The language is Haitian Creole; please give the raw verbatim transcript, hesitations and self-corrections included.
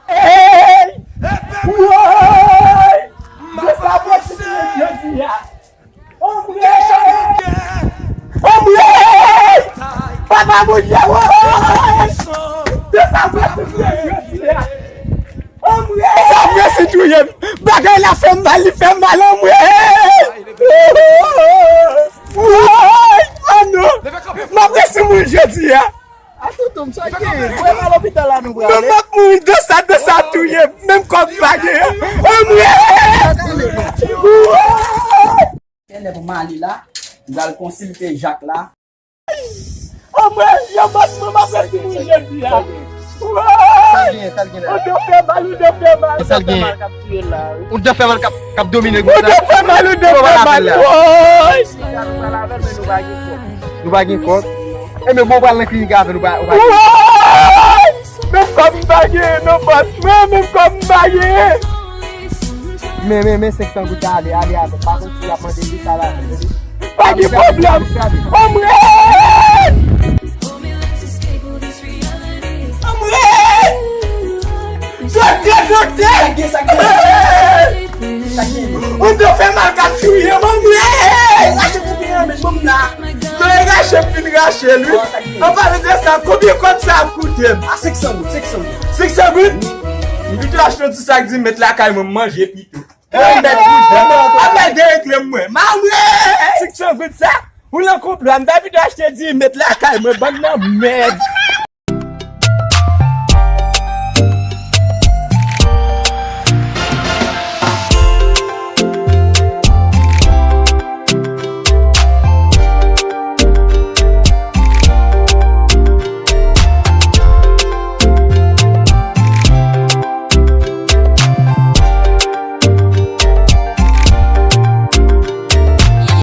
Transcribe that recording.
Hey! Woy! Mwen sa mwen si jodi a. Anmwey! Anmwey! Papa Bondye, woy! Mwen sa mwen si jodi a. Anmwey! Sa mwen si touye m. Bagay la fè m mal, li fè m mal, anmwey! Woy! Oh non! M ap resi moun jodi a. A toutou m, sa gen? Mwen pa lopital la nou prale. Mwen m ap mouri de sa, de sa touye m. Menm kòb m pa gen. Anmwey! Kèlè pou m ale la? M pral konsilte Jak la. Anmwey, yon bòs mwen m ap resi moun jodi a. Sa l genyen, sa l genyen la? Ou te fè mal, ou te fè mal. Sa l genyen? Ou te fè mal k ap, k ap domine gwo la. Ou te fè mal, ou te fè mal. Woy! Nou pa gen kòb. Enben bon, ou pral nan klinik avè l, ou pa, ou pa gen. Woy! Menm kòb m pa gen, non, bòs mwen, menm kòb m pa gen. Men, men, men senk san goud la, ale, ale avè l. Pa konn si y ap mande l sa la. Pa gen pwoblèm. Anmwey! Anmwey! Doktè, doktè! Sa gen, sa gen. Ou te fè mal k ap touye m, anmwey! Rache pou byen, men bon m la. Non, e rache m fin rache l, wi. An palan de sa, konbyen kòb sa ap koute m? A senk san goud, senk san goud. Senk san goud? M pito achte yon ti sak dimet lakay mwen, m manje pito. Mwen mèt pou dèm. Apèl de regle mwen. Mawè! Senk san goud sa? Ou nan konplo a, m ta pito achte dimet lakay mwen, bann nan mèd.